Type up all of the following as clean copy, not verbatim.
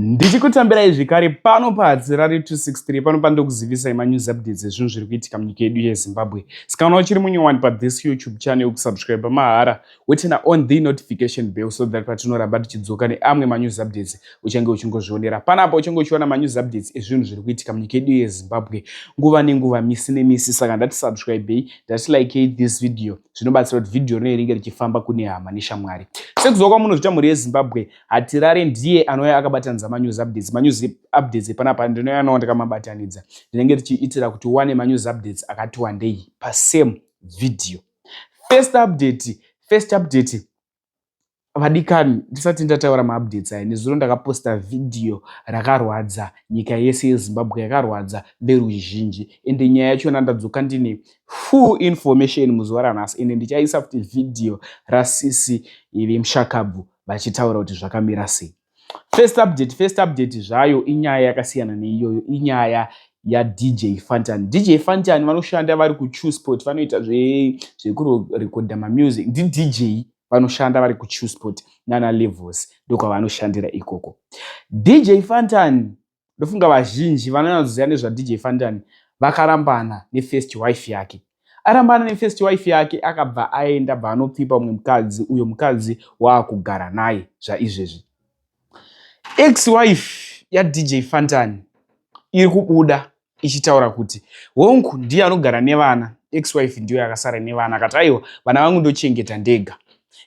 Ndichikutambirai zvekare pano paHadzirari 263 pano pandokuzivisai manews updates ezvinhu zviri kuitika munyika yedu yeZimbabwe. Saka kana uchiri munyowani pathis YouTube channel kusubscribe mahara woturn on the notification bell so that patinoramba tichidzoka neamwe manews updates uchange uchingozvionera. Panapa uchange uchiona manews updates ezvinhu zviri kuitika munyika yedu yeZimbabwe nguva nenguva, misi nemisi. Saka ndati subscribei, ndati likei this video, zvinobatsira kuti video rino ringe richifamba kune hama neshamwari. Sekuziva kwamunozvita mhuri yeZimbabwe, Hatirare ndiye anouya akabatanidza manews updates. Manews updates epanapa ndinouya nawo ndakamabatanidza, ndinenge tichiitira kuti uwane manews updates akati wandei pasame video. First update, first update vadikani, ndisati ndataura maupdates aya, nezuro ndakaposta vhidhiyo rakarwadza nyika yese yeZimbabwe, yakarwadza veruzhinji, ende nyaya yachona ndadzoka ndine full information muzuva ranhasi, ende ndichaisa futi vhidhiyo rasisi vemushakabvu vachitaura kuti zvakamira sei. First update, first update zvayo inyaya yakasiyana neiyoyo, inyaya yaDJ Fantan. DJ Fantan vanoshanda vari kuChewsport, vanoita zvekurekodha mamusic, ndiDJ vanoshanda vari kuChewsport nana Levels, ndokwavanoshandira ikoko. DJ Fantan, ndofunga vazhinji vanonyatsoziva nezvaDJ Fantan, vakarambana nefirst wife yake. Arambana nefirst wife yake, akabva aenda bva anopfipa mumwe mukadzi, uyo mukadzi waakugara naye zvaizvezvi. Ex wife yaDJ Fantan iri kubuda ichitaura kuti hongu ndiye anogara nevana, ex wife ndiyo yakasara nevana, akati aiwa vana vangu ndochengeta ndega,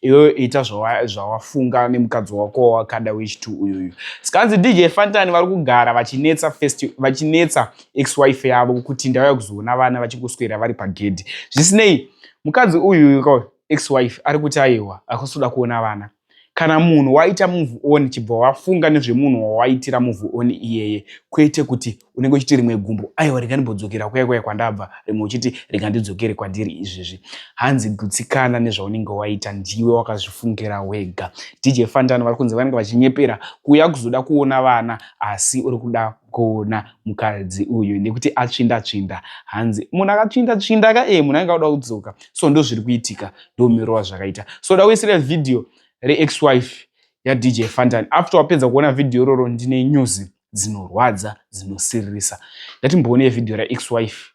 iwewe ita zvawafunga nemukadzi wako wawakada wechitu uyuyu. Sikanzi DJ Fantan vari kugara vachinetsa first, vachinetsa ex wife yavo kuti ndauya kuzoona vana, vachingoswera vari pagedhi. Zvisinei, mukadzi uyuyu ex wife ari kuti aiwa akusoda kuona vana. Kana munhu waita move on, chibva wafunga nezvemunhu wawaitira move on iyeye, kwete kuti unenge uchiti rimwe gumbo aiwa rega ndimbodzokera kuya kuya kwandabva, rimwe uchiti rega ndidzokere kwandiri izvezvi. Hanzi gutsikana nezvaunenge waita, ndiwe wakazvifungira wega. DJ Fantan vari kunzi vanenge vachinyepera kuuya kuzoda kuona vana, asi uri kuda kuona mukadzi uyu nekuti atsvinda tsvinda. Hanzi munhu akatsvinda tsvinda ka, munhu anenge akuda kudzoka. So ndozviri kuitika, ndomirova zvakaita. So da kuisira video reex wife yaDJ Fantan. After wapedza kuona video iroro, ndine news dzinorwadza dzinosiririsa. Ndatimboonei video raex wife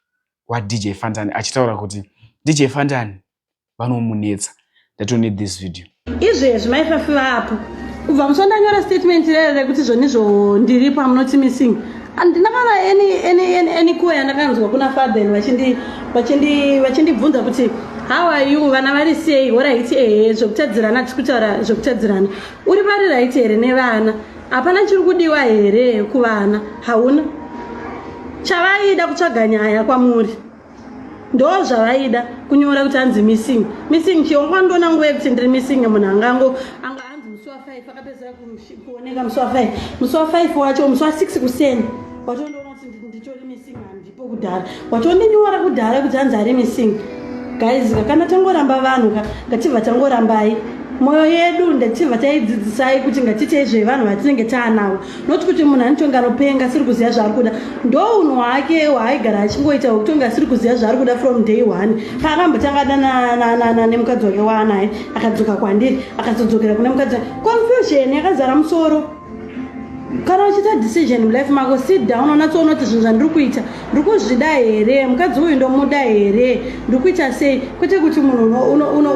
waDJ Fantan achitaura kuti DJ Fantan vanomunetsa. Ndatone this video. Izvezvi maifafi vapo kubva musi wandanyora statement rere rekuti zvonizvo ndiripo amunoti missing, handina kana any call yandakanzwa kuna father vachindibvunza kuti how are you, vana vari sei, alright, ehe, zvekutadzirana tiri kutaura zvekutadzirana, uri vari right here nevana, hapana chiri kudiwa here kuvana. Hauna chavaida kutsvaga nyaya kwamuri, ndo zvavaida kunyora kuti hanzi missing, missing. Chionga ndona nguva yekuti ndiri missing, munhu angango anga hanzi musi wa5 akapedzera kuoneka musi wa5, musi wa5 wacho, musi wa6 kuseni watondoona kuti nditori missing, handipo kudhara, watondinyora kudhara kuti hanzi ari missing. Guys, kana tangoramba vanhu ka, ngatibva tangorambai mwoyo yedu, ndatibva taidzidzisai kuti ngatitei zvevanhu vatinenge taanavo, not kuti munhu anotonge anopenga asiri kuziva zvaari kuda. Ndo unhu hwake hwaaigara achingoita hwekutonge asiri kuziva zvaari kuda from day one. Paakambotanga da nemukadzi wake waanaye, akadzoka kwandiri, akazodzokera kune mukadzi wake, confusion yakazara musoro. Kana uchiita decision mulife mako, sit down, unatsoona kuti zvinhu zvandiri kuita ndiri kuzvida here, mukadzi uyu ndomuda here, ndiri kuita sei, kwete kuti munhu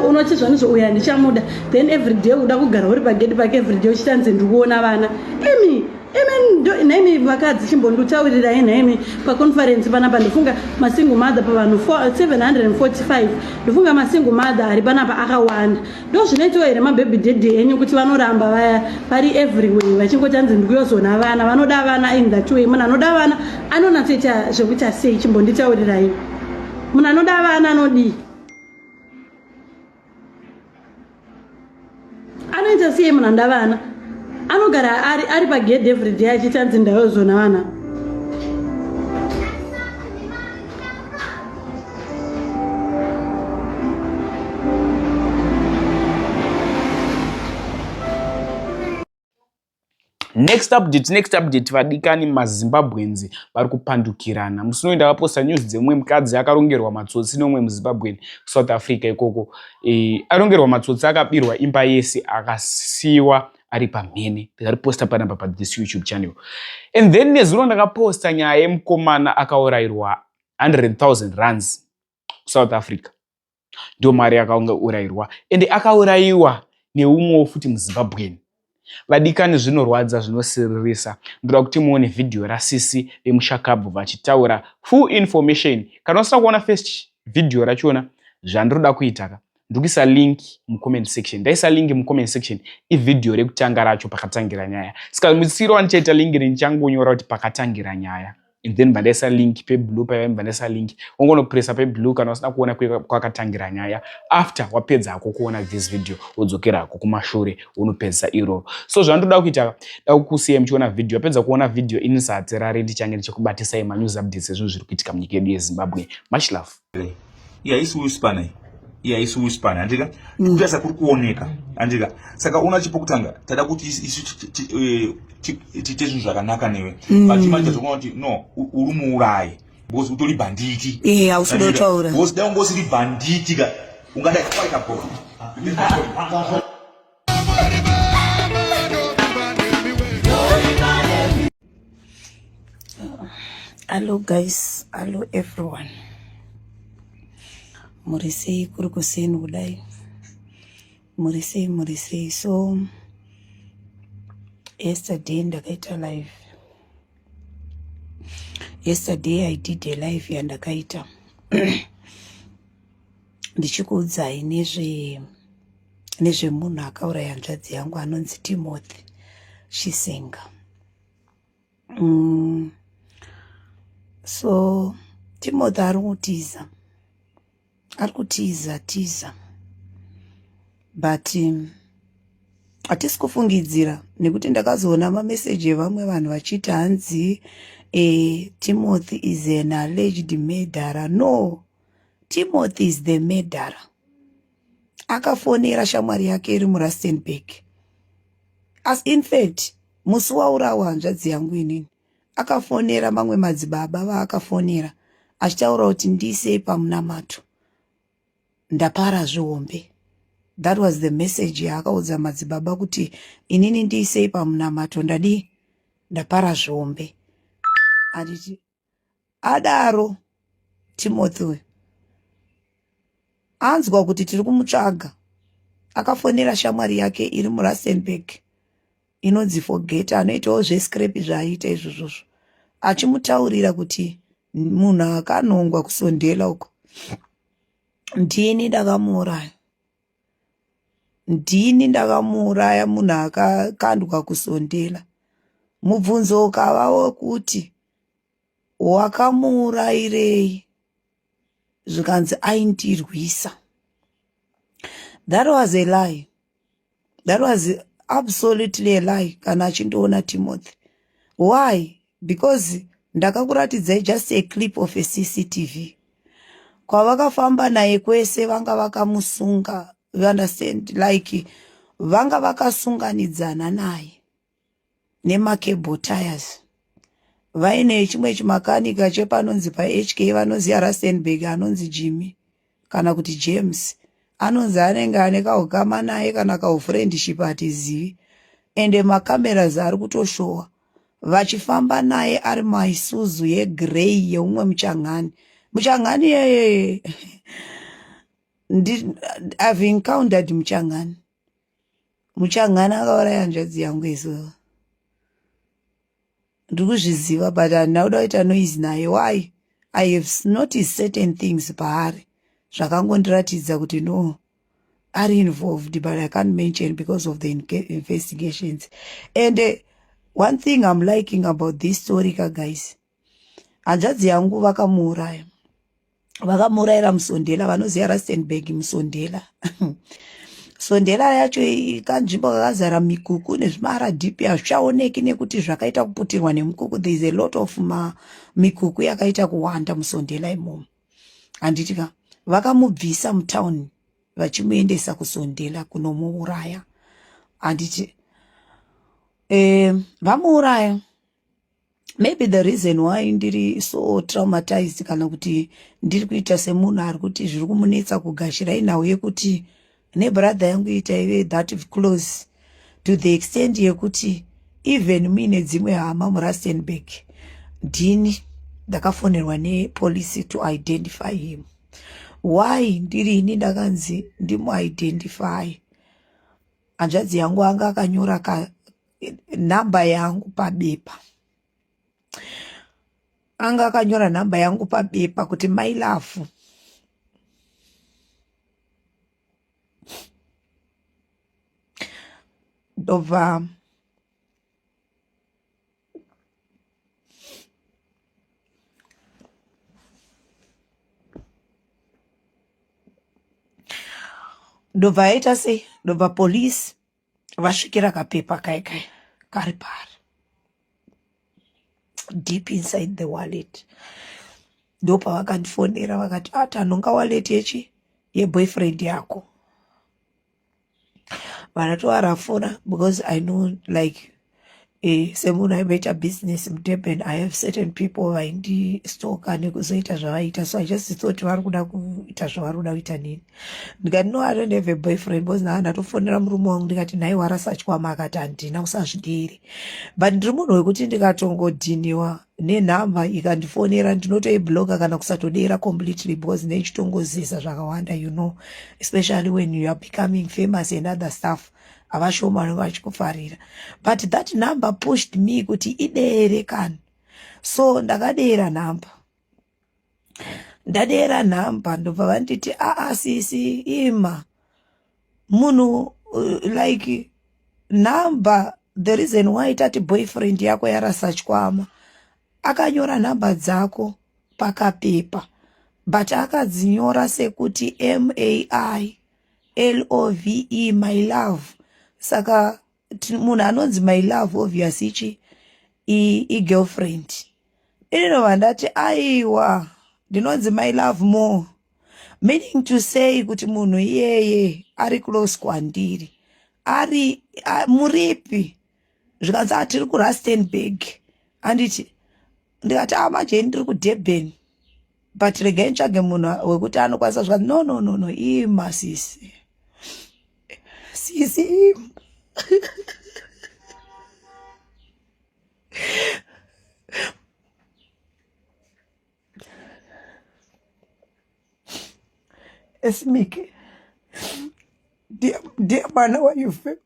unoti zvanizvo uyu handichamuda, then every day uda kugara uri pagedi pake every day uchitanzi ndiri kuona vana. Imi imi nhaimi vakadzi, chimbonditaurirai nhaimi paconference panapa. Ndofunga masingle mother pavanhu 745, ndofunga masingle mother ari panapa akawanda. Ndo zvinoitawo here mababy daddy enyu kuti vanoramba vaya vari everywhere vachingoti hanzi ndikuyozona vana? Vanoda vana in that way? Munhu anoda vana anonatsoita zvekuita sei? Chimbonditaurirai, munhu anoda vana anodii, anoita sei? Munhu anoda vana anogara ari pagedhi everyday achiti hanzi ndayozona vana? Next update, next update vadikani, maZimbabweans vari kupandukirana. Musi unoenda vaposta news dzemumwe mukadzi akarongerwa matsotsi neumwe muZimbabwean kuSouth Africa ikoko. Arongerwa matsotsi, akabirwa imba yese, akasiyiwa. Ari pamhene, ndikariposta panapa pathis YouTube channel. And then nezuro ndakaposta nyaya yemukomana akaurayirwa 100,000 rands kuSouth Africa. Ndo mari yakaurayirwa, ende akaurayiwa neumwewo futi muZimbabweni. Vadikani, zvinorwadza, zvinosiririsa. Ndoda kuti muone vhidhiyo rasisi vemushakabvu vachitaura full information. Kana usina kuona first vhidhiyo rachona, zvandiroda kuita ka, ndikuisa link mucomment section. Ndaisa link mucomment section, ivhidhiyo rekutanga racho, pakatangira nyaya. Saka musiro wandichaita link ndichangonyora kuti "pakatangira nyaya", and then bvandaisa link peblue paiva, bvandaisa link, wongonopresa peblue kana usina kuona kwakatangira nyaya. After wapedza hako kuona this video, wodzokera hako kumashure, unopedzisa iroro. So zvandoda kuita, da kukusiya muchiona vhidhiyo. Wapedza kuona vhidhiyo, ini saterari ndichange ndichikubatisai manews updates ezvinhu zviri kuitika munyika yedu yeZimbabwe. Much love. Iya isi whisper, iya isi whisper, andika kutarisa kuri kuoneka, andika. Saka una chipo kutanga tada kuti isu tiite zvinhu zvakanaka newe, but manje zvekuona kuti no, uri muurayi because utori bhanditi. Eh, hausi kuda kutaura. Because dai ungosiri bhanditi ka, ungadai kwaita bho. Hello guys, hello everyone. Muri sei kuri kuseni kudai? Muri sei, muri sei? So yesterday ndakaita live. Yesterday I did a live yandakaita ndichikuudzai nezvemunhu akauraya hanzvadzi yangu anonzi Timothy Chisenga. So Timothy ari kutiza, ari kutiza tiza, but hatisi kufungidzira nekuti ndakazoona mameseji evamwe vanhu vachiti hanzi Timothy is an alleged murderer. No, Timothy is the murderer. Akafonera shamwari yake iri muRustenburg. As in fact, musi waurawa hanzvadzi yangu inini, akafonera mamwe madzibaba vaakafonera achitaura kuti ndisei pamunamato, ndapara zvihombe. That was the message yaakaudza madzibaba, kuti inini ndiisei pamunamato, ndadii, ndapara zvihombe. Anditi adaro, Timothy uyu anzwa kuti tiri kumutsvaga, akafonera shamwari yake iri muRustenburg inonzi Forget, anoitawo zvescrap zvaaiita izvozvozvo, achimutaurira kuti munhu akanongwa kusondela uko ndini ndakamuuraya, ndini ndakamuuraya munhu akakandwa kusondela. Mubvunzo ukava wekuti wakamuurayirei, zvikanzi aindirwisa. That was a lie. That was absolutely a lie. Kana achindoona Timothy, why? Because ndakakuratidzai just a clip of a CCTV kwavakafamba naye kwese, vanga vakamusunga, you understand? Like vanga vakasunganidzana naye nemacable ties, vaine chimwe chimakanika chepanonzi paHK, vanoziva Rustenburg, anonzi Jimmy kana kuti James, anonzi anenge ane kaukama naye kana kaufriendship, hatizivi. Ende macameras ari kutoshowa vachifamba naye ari maIsuzu yegrey yeumwe muchangani. Muchangani yeye, I've encountered muchangani. Muchangani akauraya hanzvadzi yangu iso, ndiri kuzviziva, but handina kuda kuita noise naye. Why? I have noticed certain things paari zvakangondiratidza kuti no, ari involved, but I can't mention because of the investigations. And one thing I'm liking about this story ka guys, hanzvadzi yangu vakamuuraya, vakamuurayira Musondela. Vanoziva Rustenburg, Musondela, Sondela yacho kanzvimbo kakazara mikuku nezvimaRDP, hazvichaoneki nekuti zvakaita kuputirwa nemukuku. There is a lot of mikuku yakaita kuwanda Musondela imomo, handiti ka? Vakamubvisa mutauni vachimuendesa kuSondela kunomuuraya, handiti? Vamuuraya. Maybe the reason why ndiri so traumatized kana kuti ndiri kuita semunhu ari kuti zviri kumunetsa kugashira inhau yekuti nebrother yangu iyi taive that close. To the extent yekuti even muine dzimwe hama muRustenburg, ndini ndakafonerwa nepolice to identify him. Why ndiri ini ndakanzi ndimuidentify? Hanzvadzi yangu anga akanyora ka nhamba yangu pabepa. Anga akanyora nhamba yangu pabepa kuti my love. Ndobva ndobva aita sei, ndobva police vasvikira kapepa kai kai kari pari deep inside the wallet. Ndopavakandifonera vakati, ah, tanhonga wallet yechi yeboyfriend yako. Vanotovarafona because I know like semunhu aimboita business muDurban, I have certain people vaindistoka nekuzoita zvavaita, so I just thought vari kuda kuita zvavari kuda kuita nini. Ndikati, no, I don't have a boyfriend, because naa ndatofonera murume wangu ndikati, nhai, warasa chikwama? Akati, handina, usazvidiri. But ndiri munhu wekuti ndikatongodhiniwa nenhamba ikandifonera, ndinotoibloka kana kusatodera completely, because nechitongozeza zvakawanda, you know, especially when you are becoming famous and other stuff, havashoma vanenge vachikufarira. But that number pushed me kuti idere kani, so ndakadera nhamba. Ndadera nhamba, ndobva vanditi, aa, sisi, ima munhu like nhamba, the reason why tati boyfriend yako yarasa chikwama, akanyora nhamba dzako pakapepa, but akadzinyora sekuti MAI LOVE, my love. Saka munhu anonzi my love, obvious ichi igirlfriend. Ininobva ndati, aiwa, ndinonzi my love more, meaning to say kuti munhu iyeye ari close kwandiri. Ari muripi? Zvikanzi, atiri kuRustenburg. Anditi ndikati, a, manje ini ndiri kuDurban, but regai nditsvage munhu wekuti anokwanisa. Zvikanzi, no, no, no, no, ima sisi, sisi, ima. Esimike ndiye mwana waYuve.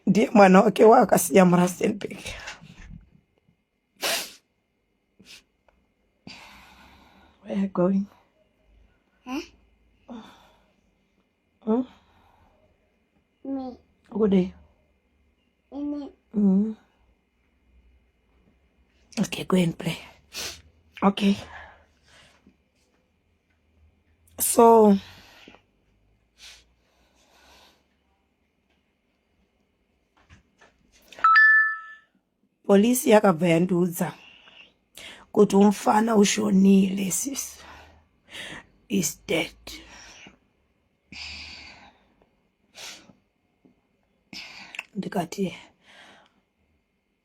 Ndiye mwana wake waakasiya muRustenburg. Where are you going? Huh? Hmm? Me. Good day. Ini. Okay, go and play. Okay. So polisi yakabva yandiudza kuti umfana ushonile, sis, is dead. Ndikati,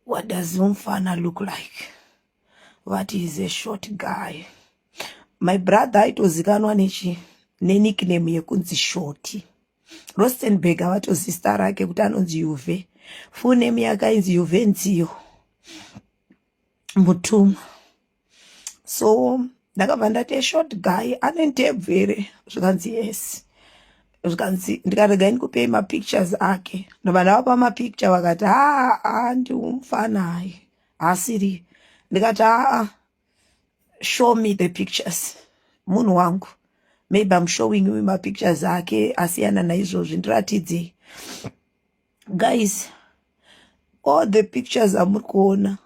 what does umfana look like? Vati, is a short guy. My brother aitozikanwa nechi nenickname yekunzi Shorty. Rustenburg avatozivi zita rake kuti anonzi Yuve. Full name yake ainzi Yuve Nziyo Mutumwa. So ndakabva ndati, a short guy ane ndebvu here? Zvikanzi, yes. Zvikanzi, ndikaregai ndikupei mapictures ake. Ndobva ndavapa mapicture, vakati, haa, ndiumfana hayi, haasiri. Ndikati, haa, show me the pictures, munhu wangu, maybe I'm showing you mapictures ake asiyana naizvozvi, ndiratidzei. Guys, all the pictures amuri kuona,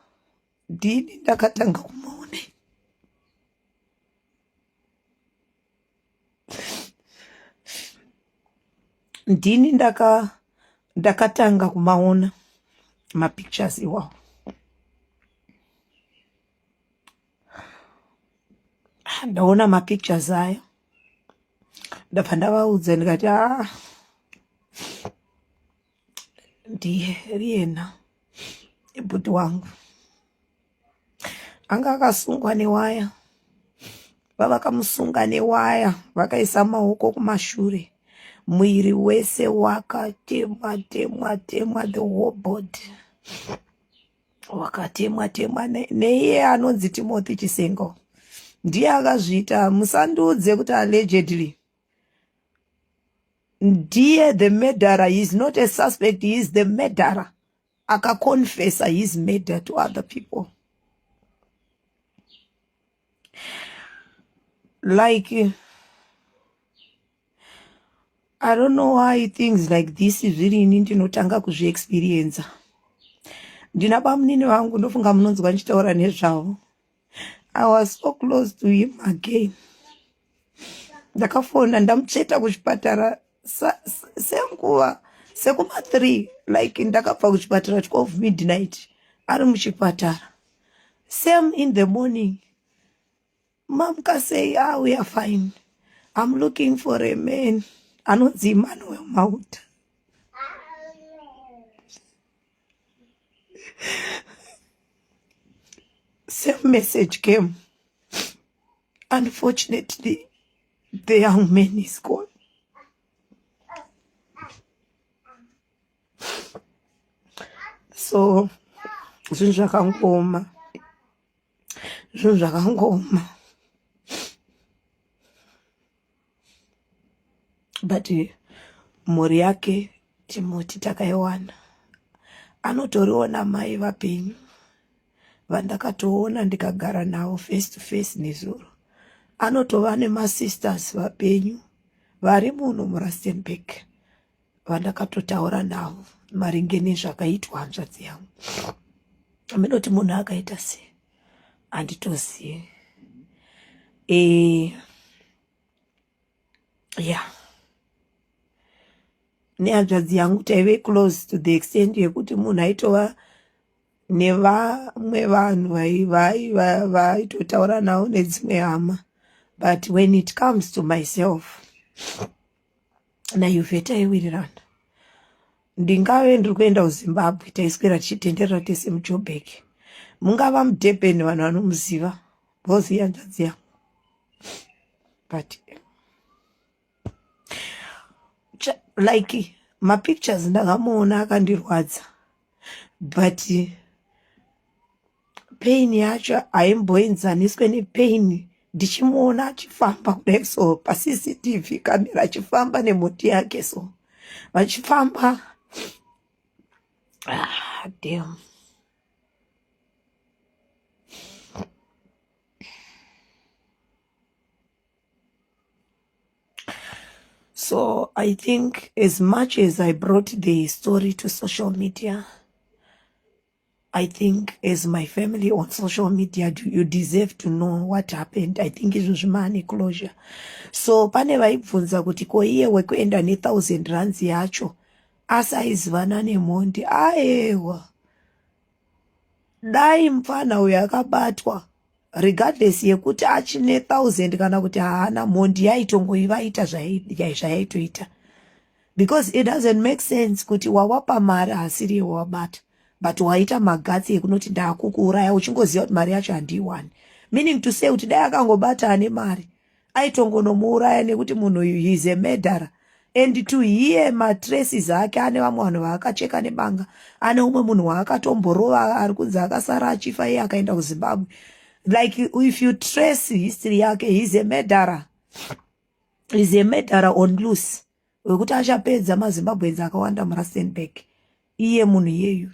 ndini ndakatanga kumaona. Ndini ndakatanga kumaona mapictures iwawo. Ndaona mapictures ayo, ndabva ndavaudza, ndikati, aa, ndiye riyena, ibhuti wangu. Anga akasungwa newaya. Vavakamusunga newaya vakaisa maoko kumashure. Mwiri wese wakatemwa temwa temwa the whole body. Wakatemwa temwa neiye anonzi Timothy Chisengo. Ndiye akazviita musandiudze kuti allegedly ndiye the murderer he is not a suspect he is the murderer akaconfessa his murder to other people like i don't know why things like this zviri ini ndinotanga kuzviexperienza ndina bamunini vangu ndofunga munonzwa ndichitaura nezvavo I was so close to him again. Ndakafona ndamutsveta kuchipatara senguva sekuma 3 like ndakabva kuchipatara 12 midnight ari muchipatara same in the morning mamuka sei ah we are fine I'm looking for a man anonzi Emmanuel Mauta Same message came. Unfortunately, the young man is gone. So, zvinhu zvakangooma. Zvinhu zvakangooma. But mhuri yake Timoti takaiwana. Anotoriwo namai vapenyu vandakatoona ndikagara navo face to face nezuro. Anotova nemasisters vapenyu vari muno muRustenburg vandakatotaura navo maringe nezvakaitwa hanzvadzi yangu. Aminoti munhu akaita sei handitozivi. E, yeah nehanzvadzi yangu taive close to the extent yekuti munhu aitova nevamwe vanhu vaitotaura navo nedzimwe hama but when it comes to myself naYuve taiwirirana ndingave ndiri kuenda kuZimbabwe taiswera tichitenderera tese muJoburg mungava muDurban vanhu vanomuziva because ihanzvadzi yangu but like mapictures ndakamuona akandirwadza but pain yacho haimboenzaniswe nepain ndichimuona achifamba kudai so pacctv kamera achifamba nemhoti yake so vachifamba ah, damn. So I think as much as I brought the story to social media, I think as my family on social media, you deserve to know what happened. I think izvozvi maane closure. So pane vaibvunza kuti ko iye wekuenda ne1000 rands yacho asi aizivana nemhondi. Aewa. Dai mupfana uyu akabatwa regardless yekuti achine 1000 kana kuti haana mhondi yaitongoivaita zvayaitoita because it doesn't make sense kuti wawapa mari haasiri wawabata but waita magatsi ekunoti ndakukuuraya uchingoziva kuti mari yacho handiiwani meaning to say kuti dai akangobata ane mari aitongonomuuraya nekuti munhu uyu he's a murderer and to hear matraces ake ane vamwe vanhu vaakacheka nebanga ane umwe munhu waakatomborova ari kunzi akasara achifa iye akaenda kuZimbabwe like if you trace history yake he's a murderer he's a murderer on loose wekuti achapedza maZimbabweans akawanda muRustenburg iye munhu iyeyu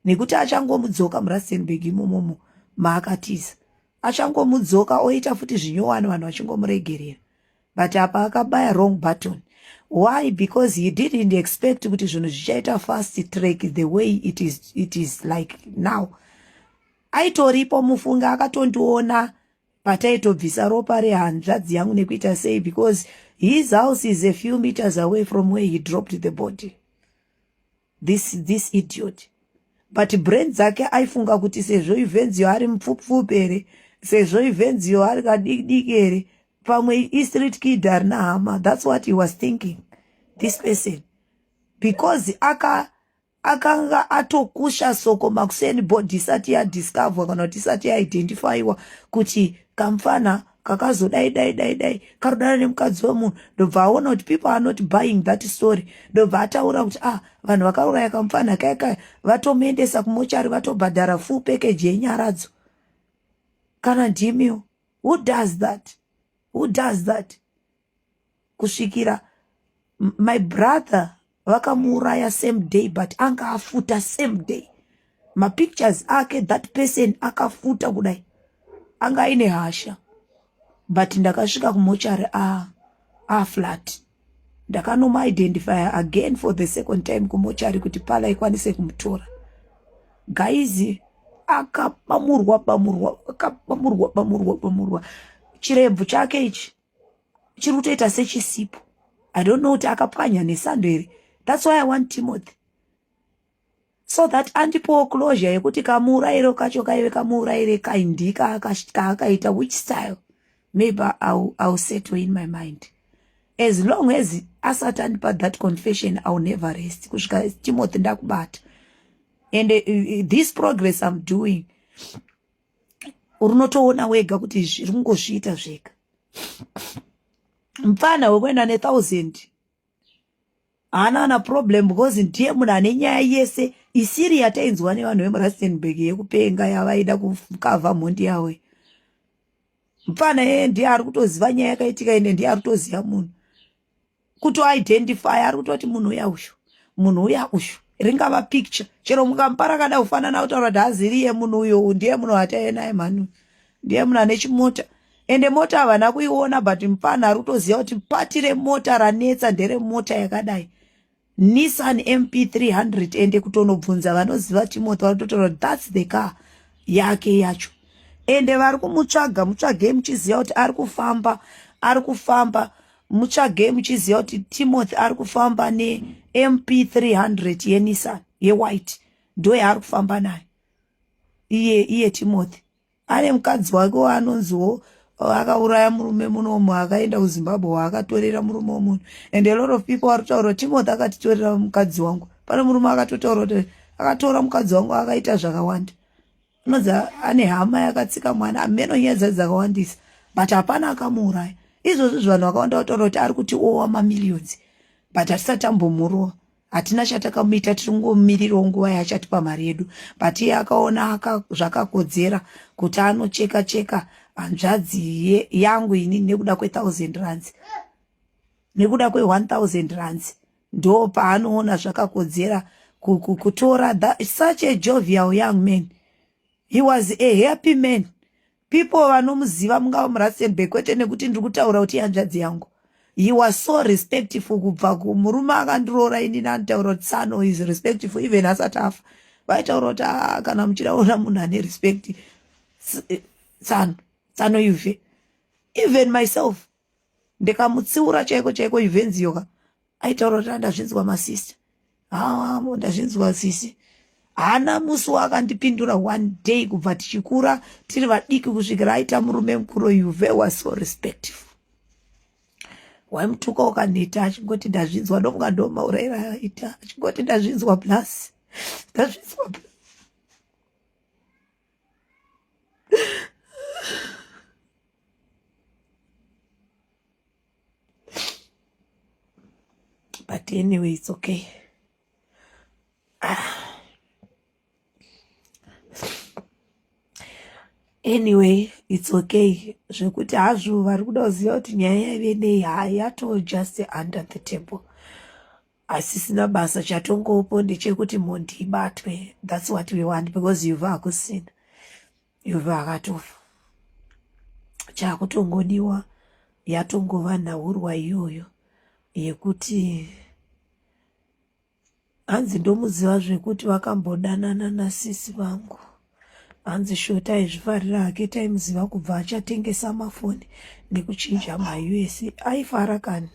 nekuti achangomudzoka muRustenburg imomomo maakatiza achangomudzoka oita futi zvinyowani vanhu vachingomuregerera but apa akabaya wrong button why because he didn't expect kuti zvinhu zvichaita fast track the way it is, it is like now aitoripo mufunge akatondiona pataitobvisa ropa rehanzvadzi yangu nekuita sei because his house is a few meters away from where he dropped the body this, this idiot but brain dzake aifunga kuti sezvo ivhenzio ari mupfupfupi here sezvo ivhenzio ari kadikidiki here pamwe istreet kid harina hama that's what he was thinking this person because aka Akanga atokusha soko makuseni body isati yadiscoverwa kana kuti isati yaidentifyiwa kuti kamfana kakazodai dai dai dai karodana nemukadzi wemunhu ndobva aona kuti people are not buying that story ndobva ataura kuti ah vanhu vakauraya kamfana kaya kaya vatomuendesa kumochari vatobhadhara full package yenyaradzo kana ndimiwo who does that who does that kusvikira my brother vakamuuraya same day but anga afuta same day mapictures ake that person akafuta kudai anga aine hasha but ndakasvika kumochari a aflat ndakanomuidentifya again for the second time kumochari kuti pala ikwanise kumutora guys akabamurwa bamurwa akabamurwa bamurwa bamurwa chirebvu chake ichi chiri kutoita sechisipo i don't know kuti akapwanya nesando here that's why i want timothy so that andipowo closure yekuti kamuurayiro kacho kaive kamuurayire kaindi kaakaita which style maybe I'll, I'll settle in my mind as long as asati andipa that confession ill never rest kusvika timothy ndakubata and uh, this progress i'm doing unotoona wega kuti zviri kungozviita zvega mupfana wekuenda nethousand haana ana problem because ndiye munhu ane nyaya yese isiri yatainzwa nevanhu vemurustenburg yekupenga yavaida kukavha mhondi yavo mupfana yeye ndiye ari kutoziva nyaya yakaitika ende ndiye ari kutoziva munhu kutoidentify ari kutoti munhu uya uyu munhu uya uyu ringava picture chero mukamupa rakada kufanana kutaura kuti haziriye munhu uyu ndiye munhu ataiye naye mhani ndiye munhu ane chimota ende mota havana kuiona but mupfana ari kutoziva kuti pati remota ranetsa nderemota yakadai Nissan MP300 ende kutonobvunza vanoziva Timothy vanototaura kuti that's the car yake yacho ende vari kumutsvaga mutsvagei muchiziva kuti ari kufamba ari kufamba mutsvagei muchiziva kuti Timothy ari kufamba neMP300 yeNissan yewhite ndo yaari kufamba nayo iye iye Timothy Ane mukadzi wake waanonziwo uh, akauraya murume munomu akaenda kuzimbabwe waakatorera murume wemunhu and a lot of people vari kutaura kuti timothy akatitorera mukadzi wangu pane murume akatotaura kuti akatora mukadzi wangu akaita zvakawanda unonzi ane hama yakatsika mwana ameno nyaya dzacho dzakawandisa but hapana akamuuraya izvozvi zvanhu vakawanda vataura kuti ari kuti owa mamillions but hatisati tambomurova hatina chatakamuita tiri kungomirirawo nguva yaachatipa mari yedu but iye akaona zvakakodzera kuti anocheka cheka hanzvadzi yangu ini nekuda kwethousand rands nekuda kwe1000 rands ndo paanoona zvakakodzera kutora such a jovial young man he was a happy man people vanomuziva mungava murustenburg kwete nekuti ndiri kutaura kuti ihanzvadzi yangu he was so respectful kubva kumurume akandiroora inini anotaura kuti tsano is respectful even asati afa vaitaura kuti ah, kana muchida ona munhu ane respect eh, tsano tsano yuve even myself ndikamutsiura chaiko chaiko yuvenziyo ka aitaura kuti andazvinzwa masista haa ndazvinzwa sisi haana musi waakandipindura one day kubva tichikura tiri vadiki kusvikira aita murume mukuru yuve was so respectful waimutuka ukaneta achingoti ndazvinzwa ndofunga ndomauraira aita achingoti ndazvinzwa plus ndazvinzwa plus but anyway it's okay ah. anyway it's okay zvekuti hazvo vari kuda kuziva kuti nyaya yaive nei haa yato just under the table asisina basa chatongopo ndechekuti mhondi ibatwe that's what we want because you've hakusina Yuva akatofa. Chakutongodiwa yatongova nhaurwa iyoyo yekuti hanzi ndomuziva zvekuti vakambodanana nasisi vangu hanzi sho taizvifarira hake taimuziva kubva achatengesa mafoni nekuchinja maus aifara kani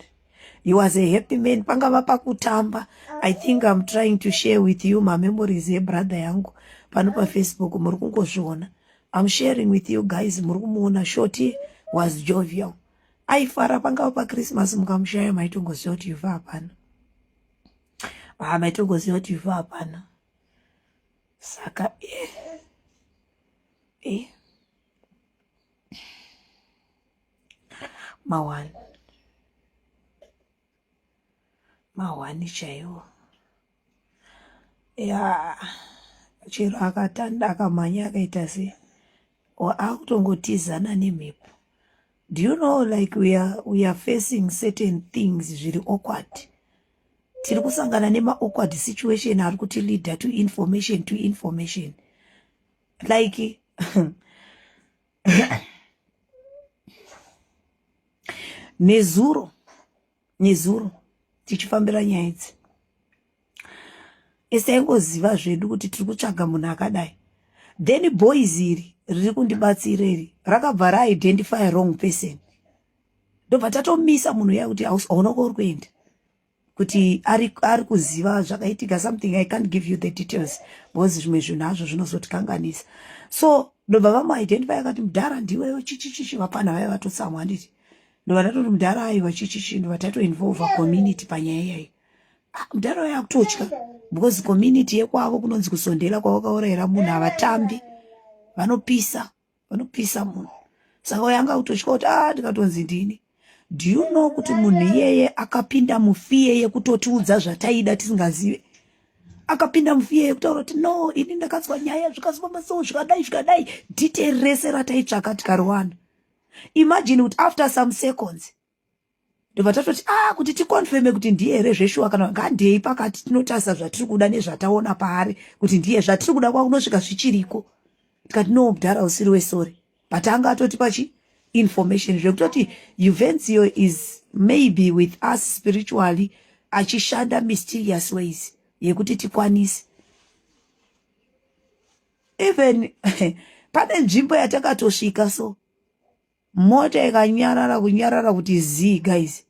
he was a happy man pangava pakutamba i think i'm trying to share with you mamemories ebrother yangu pano pafacebook muri kungozviona i'm sharing with you guys muri kumuona shoti was jovial aifara pangava pachristmas mukamushaya maitongoziva kuti yuva hapana Ah, maitogoziva kuti ivhu hapana. Saka eh, eh. Mawani. Mahwani chaiwo. Ya chero akatanda akamhanya akaita sei akutongotizana nemhepo. Do you know like we are, we are facing certain things zviri awkward. Tiri kusangana nema awkward situation ari kuti leader to information to information. Like nezuro nezuro tichifambira nyaya idzi ese aingoziva zvedu kuti tiri kutsvaga munhu akadai then boys iri riri kundibatsira iri rakabva raidentify wrong person ndobva tatomisa munhu uya kuti hauna kwauri kuenda kuti ari, ari kuziva zvakaitika something i can't give you the details because zvimwe zvinhu hazvo zvinozotikanganisa so ndobva vamuidentify akati mudhara ndiweyo chichichichi vapfana vaiva vatotsamwa handiti ndobva ndatoti mudhara aiwa chichichi ndobva tatoinvolva community panyaya iyayi ah, mudhara uyo akutotya because community yekwavo kunonzi kusondela kwavakaurayira munhu havatambi vanopisa vanopisa munhu saka uyo anga kutotya kuti a ah, ndikatonzi ndini do you know kuti munhu iyeye akapinda mufiye yekutotiudza zvataida tisingazive akapinda mufiye yekutaura kuti no ini ndakanzwa nyaya zvikazofamba so zvikadai zvikadai detail rese rataitsvaka tikariwana imagine kuti after some seconds ndobva tatoti ah kuti ticonfirme kuti ndiye here zveshuwa kana ngandei pakati tinotarisa zvatiri kuda nezvataona paari kuti ndiye zvatiri kuda kwakunosvika zvichiriko tikati no mudhara usiri wesori but anga atotipa chi information zvekutoti uvencio is maybe with us spiritually achishanda mysterious ways yekuti tikwanise even pane nzvimbo yatakatosvika so mota ikanyarara kunyarara kuti zii guys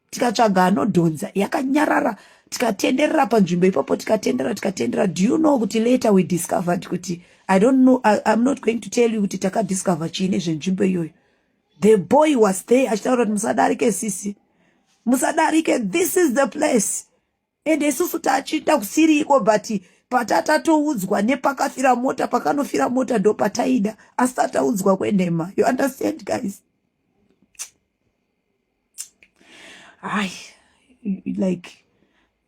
tikatsvaga anodhonza yakanyarara tikatenderera panzvimbo ipapo tikatendera tikatendera do you know kuti later we discovered kuti i don't know I, i'm not going to tell you kuti takadiscover chii nezvenzvimbo iyoyo the boy was there achitaura kuti musadarike sisi musadarike this is the place ende isusu tachiita kusiriko but patatoudzwa nepakafira mota pakanofira mota ndo pataida asi tataudzwa kwenhema you understand guys ai like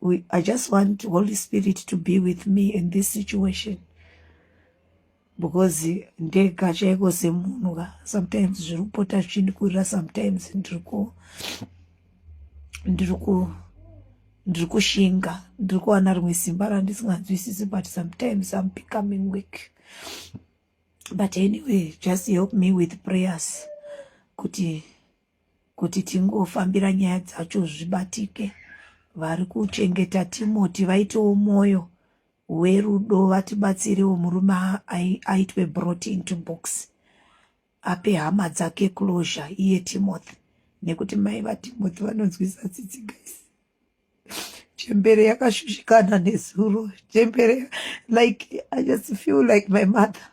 we, i just want holy spirit to be with me in this situation because ndega chaiko semunhu ka sometimes zviri kupota zvichindikurira sometimes ndiri ku ndiri ku ndiri kushinga ndiri kuwana rimwe simba randisinganzwisisi but sometimes im becoming weak but anyway just help me with prayers kuti kuti tingofambira nyaya dzacho zvibatike vari kuchengeta timoti vaitewo mwoyo werudo vatibatsirewo murume aitwe brought into box ape hama dzake closure iye timothy nekuti mai vatimothy vanonzwisa tsitsi guys chembere yakashushikana nezuro chembere like i just feel like my mother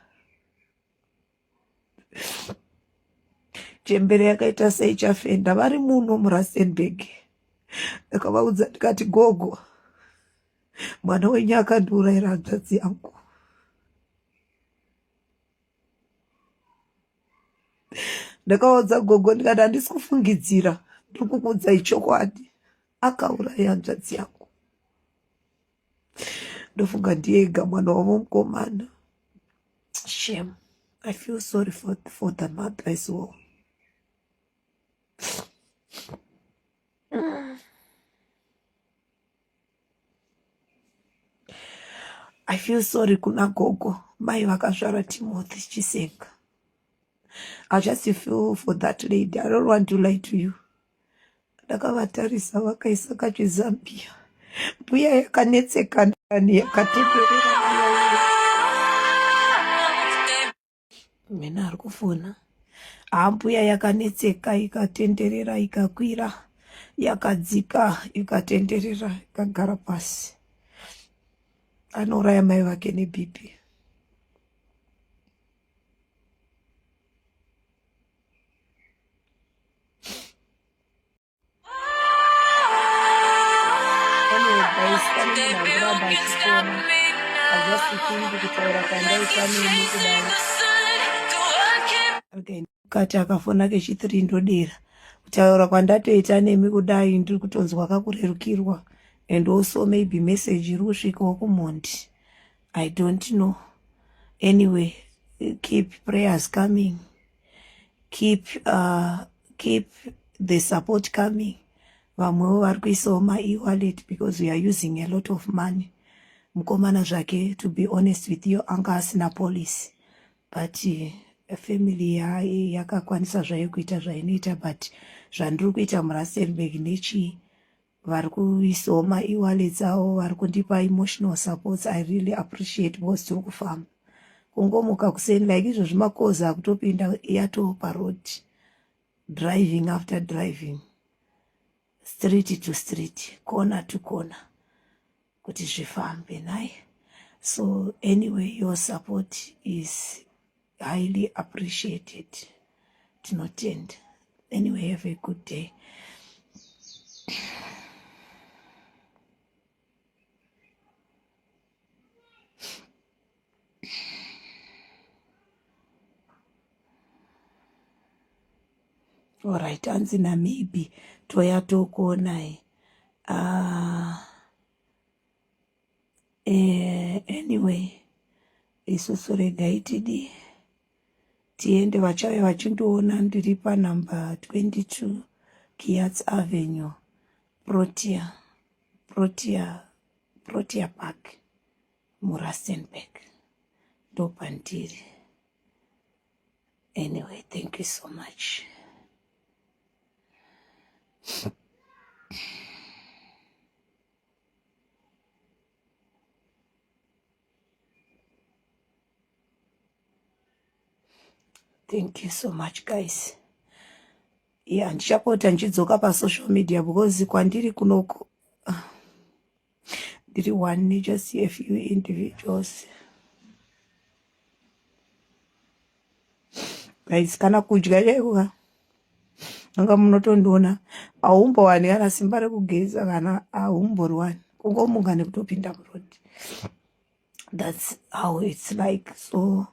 chembere yakaita seichafenda vari muno murustenburg ndakavaudza ndikati gogo mwana wenyu akandiurayira hanzvadzi yangu ndakaudza gogo ndikati handisi kufungidzira ndiri kukuudzai chokwadi akauraya hanzvadzi yangu ndofunga ndiye ega mwana wavo mukomana shame i feel sorry for, for the mother as well I feel sorry kuna gogo mai vakazvara Timothy Chisenga. I just feel for that lady. I don't want to lie to you. Ndakavatarisa vakaisa kachizambia. Mbuya yakanetseka yakateterera Mena ari kufona. Ambuya yakanetseka ikatenderera ikakwira yakadzika ikatenderera ikagara pasi. Anouraya mai vake neBP. Guys, pane munhu ari kuramba achifona. I just think kutaura kwandaita nemi kudai. Okay, kati akafona kechithree ndodera. Kutaura kwandatoita nemi kudai ndiri kutonzwa kakurerukirwa and also maybe message iri kusvikawo kumhondi. I don't know. Anyway, keep prayers coming. Keep keep the support coming. Vamwewo vari kuisawo ma-e-wallet because we are using a lot of money. Mukomana zvake, to be honest with you, anga asina policy. But family yakakwanisa zvayo kuita zvainoita, but zvandiri kuita muRustenburg nechii, vari kuisawo ma-e-wallets avo, vari kundipa emotional supports. I really appreciate because tiri kufamba kungomuka kuseni like izvozvi makozi akutopinda yatoo paroad, driving after driving, street to street, corner to corner, kuti zvifambe nhai. So anyway, your support is highly appreciated. Tinotenda. Anyway, have a good day. Alright, hanzi namaybe toya tokuonai. Anyway, isusu regai tidi tiende, vachauya vachindiona ndiri panumber 22 Kiats Avenue, Protea Park muRustenburg, ndopandiri. Anyway, thank you so much. Thank you so much, guys. Yeah, ndichapota ndichidzoka pasocial media because kwandiri kunoko ndiri one, just a few individuals. Guys, kana kudya chaiko ka, anga munotondiona, haumbowani kana simba rekugeza, kana haumboriwani, kungomuka nekutopinda muroad. That's how it's like. So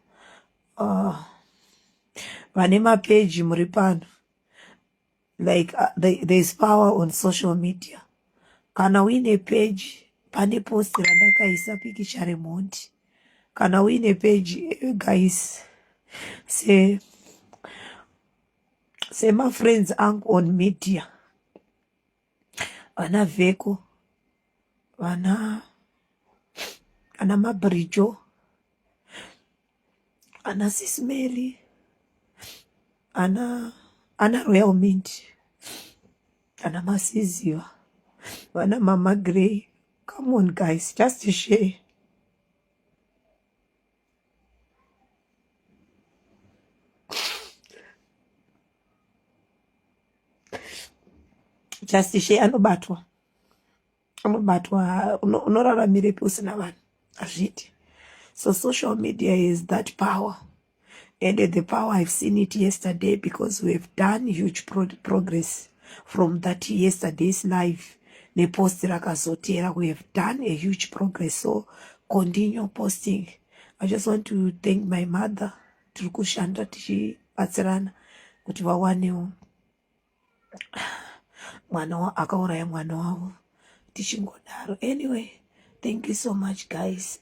vane mapeji muri pano, like there's power on social media. Kana uine page, pane post randakaisa pikicha remhondi. Kana uine page, guys, se semafriends angu on media, vana Vheko, vana ana Mabrijo, ana Sismeli, ana Royal Mint, ana Masiziva, vana Mama Grey, come on guys, just share. Just share. Anobatwa, anobatwa. Unoraramirepi usina vanhu? Hazviiti. So social media is that power, and the power, I've seen it yesterday because we have done huge progress from that yesterday's live nepost rakazotera. We have done a huge progress, so continue posting. I just want to thank my mother. Tiri kushanda tichibatsirana kuti vawanewo mwana akauraya mwana wavo, tichingodaro. Anyway, thank you so much, guys.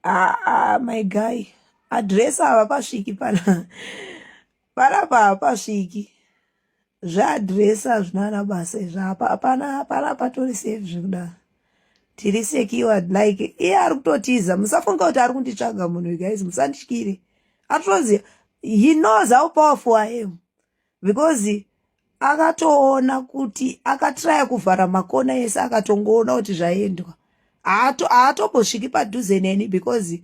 Ah, my guy, address havapasviki pana panapa, hapasviki. Zveaddress hazvina na basa izvo. Hapana pana, patori safe zvekudaro, tiri secured. Like iye ari kutotiza, musafunga kuti ari kunditsvaga munhu. Guys, musandityire. Atoziva, he knows how powerful I am because akatoona kuti akatraya kuvhara makona ese, akatongoona kuti zvaendwa. Haatombosviki padhuze neni because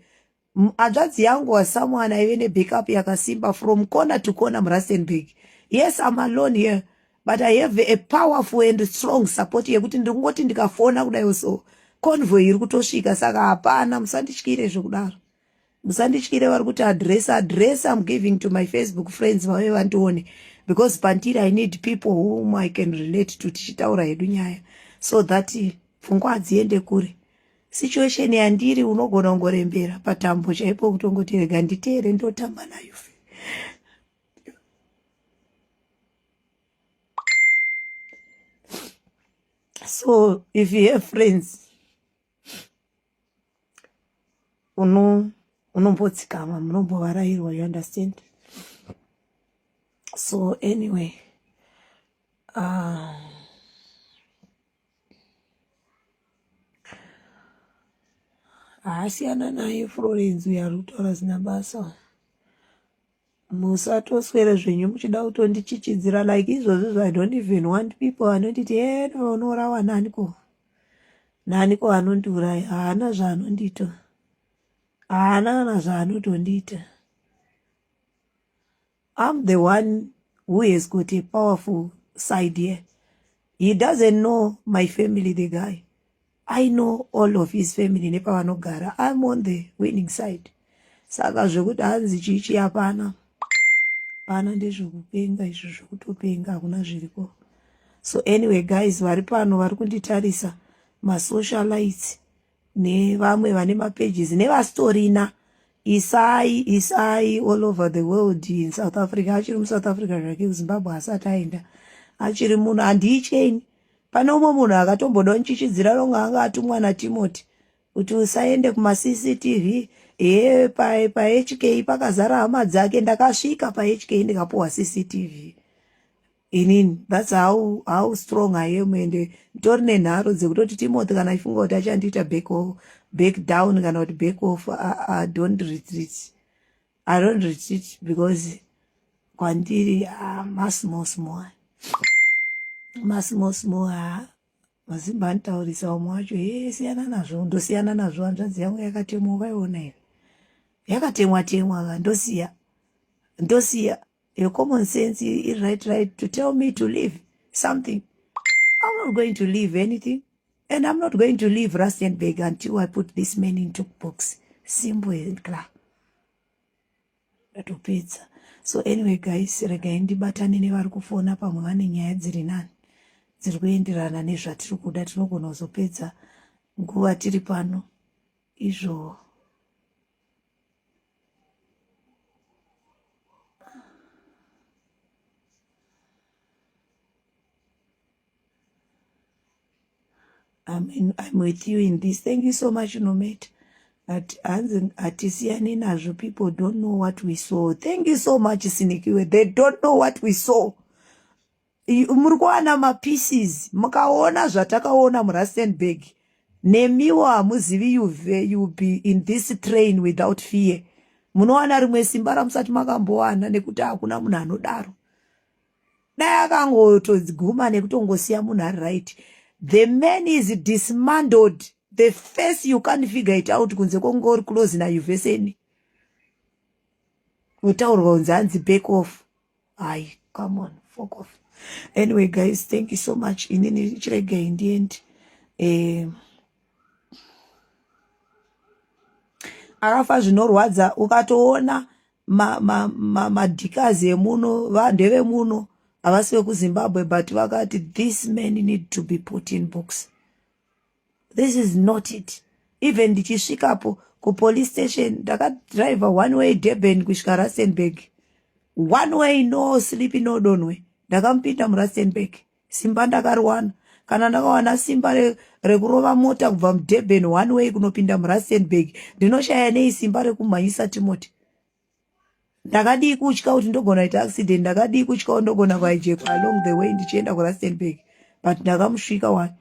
hanzvadzi yangu was someone aive nebackup yakasimba from corner to corner muRustenburg. Yes, I'm alone here, but I have a powerful and strong support yekuti ndiri kungoti ndikafona kudai so, convoy iri kutosvika. Saka hapana, musandityire zvekudaro, musandityire. Vari kuti address, address, I'm giving to my Facebook friends vave vandione. Because pandiri I need people whom I can relate to tichitaura hedu nyaya so that pfungwa hadziende kure. Situation yandiri unogona kungorembera patambo chaipo kutongoti rega nditeere ndotamba nayo. So if you have friends uno unombotsikama munombovarairwa you understand so anyway haasiyana naye Florence uyo ari kutaura zina basa musatoswere zvenyu muchida kutondichichidzira like izvozvi zvo i don't even want people vanonditi e unourawa nani ko nani ko anondiuraya haana zvaanondiita haana kana zvaanotondiita i'm the one who has got a powerful side here he doesn't know my family the guy I know all of his family nepavanogara I'm on the winning side saka zvekuti hanzi chii chii hapana pana ndezvekupenga izvo zvekutopenga hakuna zviriko so anyway guys vari pano vari kunditarisa masocialites nevamwe vane mapages nevasitorina isai isai all over the world in south africa achiri musouth africa zvake kuzimbabwe asati aenda achiri munhu handiicheni Pane umwe munhu akatomboda kundichichidzira ronga anga atumwa naTimoti kuti usaende kumaCCTV hee paHK pakazara hama dzake ndakasvika paHK ndikapuwa CCTV inini that's how, how strong I am and nditori nenharo dzekutoti Timothy kana achifunga kuti achandiita back, off, back down kana kuti back off I, I don't retreat I don't retreat because kwandiri ah, masmall small masmall small ah, mazimba anotaurisa umwe wacho he siyana nazvo ndosiyana nazvo hanzvadzi yangu yakatemwa ukaiona here yakatemwa temwa ka ndosiya ndosiya your common sense is right right to tell me to leave something i'm not going to leave anything and i'm not going to leave rustenburg until i put this man into box simple and clear ndatopedza so anyway guys regai ndibatane nevari kufona pamwe vane nyaya dziri nani dziri kuenderana nezvatiri kuda tinogona kuzopedza nguva tiri pano izvo I'm, in, I'm with you in this. Thank you so much, Nomet. At hanzi hatisiyani nazvo people don't know what we saw. Thank you so much, Sinikiwe. They don't know what we saw. Muri kuwana mapieces mukaona zvatakaona muRustenburg nemiwo hamuzivi you be in this train without fear. Munowana rimwe simba ramusati makambowana nekuti hakuna munhu anodaro. Dai akangotoguma nekutongosiya munhu ari right. The man is dismantled. The face you can't figure it out kunze kwokunge uri close naYuvheseni. Kutaurwa kunzi hanzi back off. Hai, come on, fuck off. Anyway guys, thank you so much. Inini chiregai ndiende. Eh, akafa zvinorwadza ukatoona madhikazi ma, ma, emuno ndevemuno havasi vekuzimbabwe but vakati this man need to be put in box this is not it even ndichisvikapo kupolice station ndakadriver one way durban kusvika rustenburg one way no sleep no donwe ndakamupinda murustenburg Simba ndakariwana. Kana ndakawana simba re, rekurova mota kubva muDurban one way kunopinda muRustenburg, ndinoshaya nei simba rekumhanyisa Timothy? Ndakadii kutya kuti ndogona kuita accident, ndakadii kutya kuti ndogona kuhijekwa along the way ndichienda kuRustenburg, but ndakamusvika wani.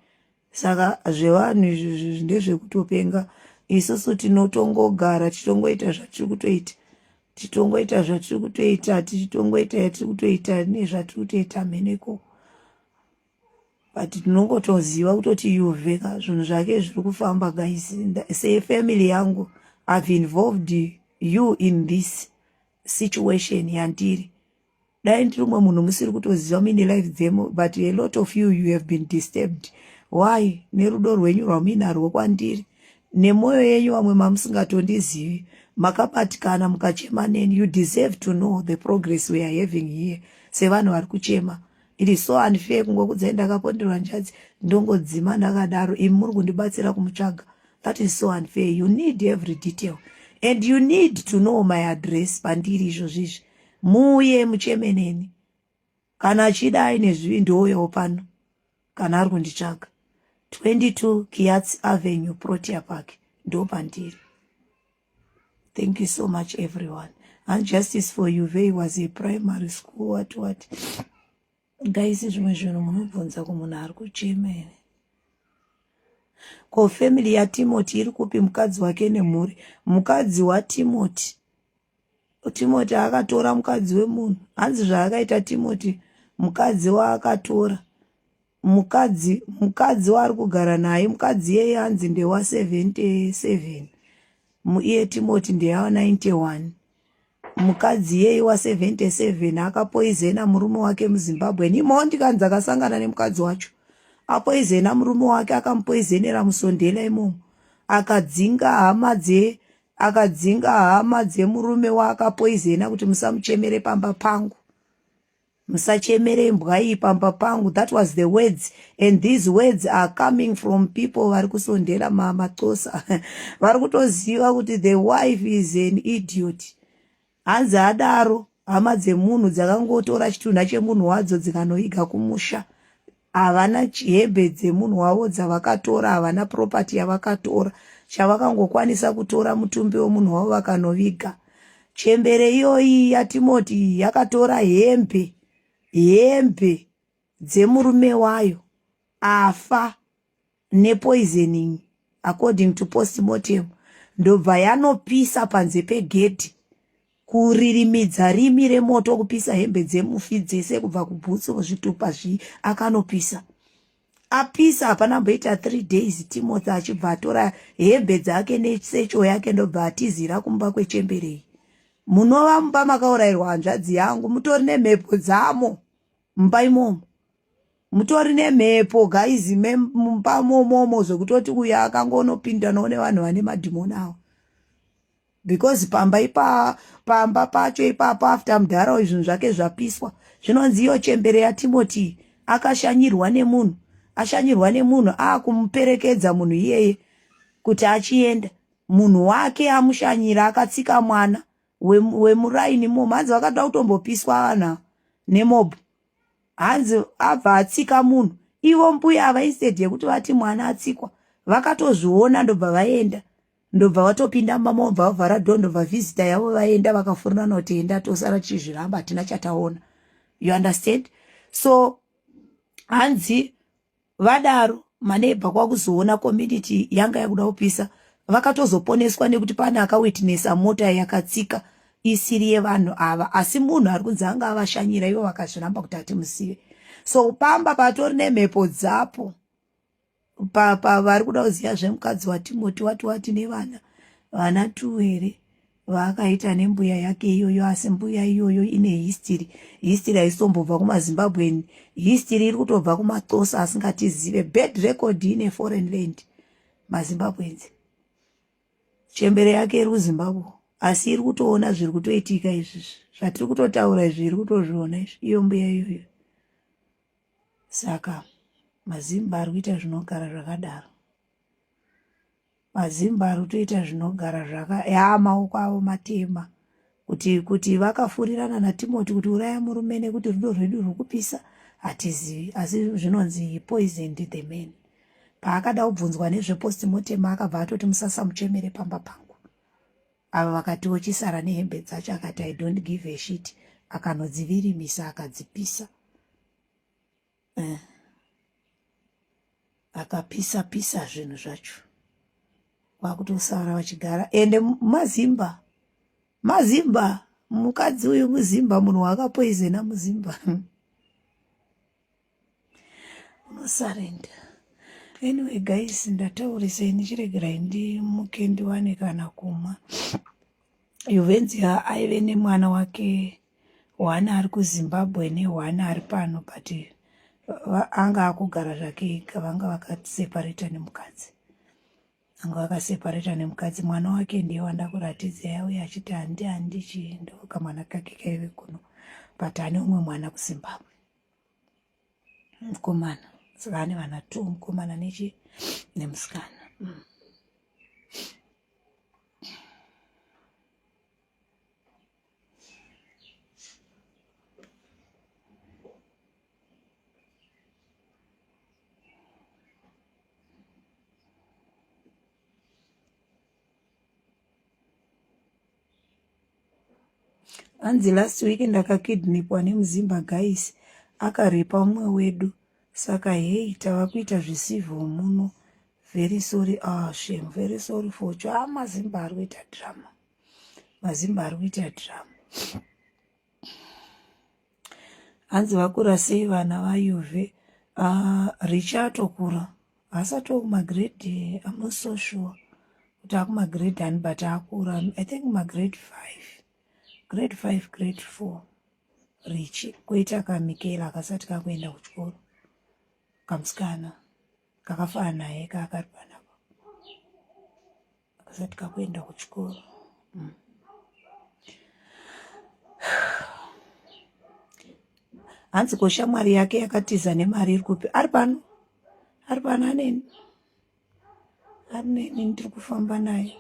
Saka zvevanhu izvi ndezvekutopenga. Isusu tinotongogara titongoita zvatiri kutoita. Titongoita zvatiri kutoita, tichitongoita yatiri kutoita nezvatiri kutoita mheno ikoko. But tinongotoziva kutoti Yuve ka zvinhu zvake zviri kufamba guys. Sefamily yangu I've involved you in this situation yandiri. Dai ndiri umwe munhu musiri kutoziva muine life dzemo but a lot of you you have been disturbed why nerudo rwenyu rwamuinarwo kwandiri nemwoyo yenyu vamwe mamusingatondizivi makabatikana mukachema neni you deserve to know the progress we are having here. sevanhu vari kuchema. It is so unfair kungokudzai ndakaponderwa njadzi ndongodzima ndakadaro imi muri kundibatsira kumutsvaga. That is so unfair. You need every detail and you need to know my address pandiri izvozvi izvi. Muuye mucheme neni. Kana achida aine zvivindi ouyawo pano kana ari kunditsvaga. 22 Kiats Avenue, Protea Park ndopandiri. Thank you so much everyone. And justice for Yuvey was a primary school what what. Guys, zvimwe zvinhu munobvunza kumunhu ari kuchema here? Ko family yaTimothy iri kupi mukadzi wake nemhuri? Mukadzi waTimothy Timothy akatora mukadzi wemunhu. Hanzi zvaakaita Timothy mukadzi waakatora mukadzi mukadzi waari kugara naye mukadzi iyeye hanzi ndewa 77 iye Timothy ndewa 91 mukadzi iyeye wa 77 akapoizena murume wake muZimbabwe imhondi kanzi akasangana nemukadzi wacho apoizena murume wake akamupoizenera musondela imomo akadzinga hama dze akadzinga hama dzemurume waakapoizena kuti musamuchemere pamba pangu musachemere imbwa iyi pamba pangu. That was the words, and these words are coming from people vari kusondela mamaxosa vari kutoziva kuti the wife is an idiot. Hanzi adaro hama dzemunhu dzakangotora chitunha chemunhu wadzo dzikanoiga kumusha. Havana hembe dzemunhu wavo dzavakatora, havana property yavakatora. Chavakangokwanisa kutora mutumbi wemunhu wavo vakanoviga. Chembere iyoyi yaTimoti yakatora hembe, hembe dzemurume wayo afa nepoisoning according to postmortem ndobva yanopisa panze pegedhi kuririmidza rimi remoto kupisa hembe dzemufi dzese kubva kubhutsu zvitupa zvii akanopisa apisa hapana amboita 3 days Timothy achibva atora hembe dzake nesecho yake ndobva atizira kumba kwechemberei munova mumba makaurayirwa hanzvadzi yangu mutori nemhepo dzamo mumba imomo mutori nemhepo guys mumba momomo zvekutoti uyo akangonopindanawo nevanhu vane madhimoni avo because pamba ipa pamba pacho ipapo after mudhara zvinhu zvake zvapiswa zvinonzi iyo chembere yaTimothy akashanyirwa nemunhu ashanyirwa nemunhu akumuperekedza munhu iyeye kuti achienda munhu wake amushanyira akatsika mwana wemuraini imomo hanzi vakatoda kutombopiswa vanhu ava nemob hanzi abva atsika munhu ivo mbuya ava instead yekuti vati mwana atsikwa vakatozviona ndobva vaenda ndobva vatopinda mumba mobva vavhara door ndobva visitor yavo vaenda vakafurirana kuti enda tosara tichizviramba hatina chataona. You understand? So hanzi vadaro maneighbor kwakuzoona community yanga yakuda kupisa vakatozoponeswa nekuti pane akawitnessa mota yakatsika isiri yevanhu ava asi munhu ari kunzi anga avashanyira ivo vakazviramba kuti hatimuzive. So pamba patori nemhepo dzapo pa vari kuda kuziva zvemukadzi waTimoti wati wati nevana vana two here vaakaita nembuya yake iyoyo asi mbuya iyoyo ine history history haisitombobva kumaZimbabwean history iri kutobva kumaxosa asingatizive bad record ine foreign land maZimbabweans chembere yake iri kuZimbabwe asi iri kutoona zviri kutoitika izvi zvatiri kutotaura izvi iri kutozviona izvi iyo mbuya iyoyo. Saka mazimba ari kuita zvinogara zvakadaro. Mazimba ari kutoita zvinogara zvaka yaa maoko avo matema kuti kuti vakafurirana naTimoti kuti uraya murume nekuti rudo rwedu ruri kupisa hatizivi asi zvinonzi he poisoned the man. Paakada kubvunzwa nezvepostmortem akabva atoti musasamuchemere pamba pangu. Ava vakatiwo chisara nehembe dzacho akati I don't give a shit akanodzivirimisa akadzipisa. Akapisa pisa zvinhu zvacho kwakutosara vachigara ende mazimba mazimba mukadzi uyu muzimba munhu waakapoizena muzimba unosarenda. Anyway guys ndataurisa ini chiregerai ndimuke ndiwane kana kumwa. Juvenzia aive nemwana wake one ari kuZimbabwe neone ari pano but anga akugara zvake ega vanga vakaseparata nemukadzi anga vakaseparata nemukadzi mwana wake ndiye wandakuratidza yauya achiti handi handi chii ndokamwana kake kaive kuno. But ane umwe mwana kuZimbabwe. Mukomana. Saka ane vana two, mukomana nechi nemusikana. Hanzi last week ndakakidnipwa nemuzimba guys akarepa umwe wedu saka hey tava kuita zvecivil muno very sorry ah shame very sorry for cho ah mazimba ari kuita drama mazimba ari kuita drama Hanzi vakura sei vana vaYuve uh, Richi atokura haasati okumagrade I'm not so sure kuti akumagrade ani but akura I think magrade 5 grade 5 grade 4 Richi koita kaMikela akasati kakuenda kuchikoro kamusikana kakafanana naye kaakari panapa akasati kakuenda kuchikoro. Hanzi ko shamwari yake yakatiza nemari iri kupi? Ari pano, ari pano aneni, ari neni, ndiri kufamba naye.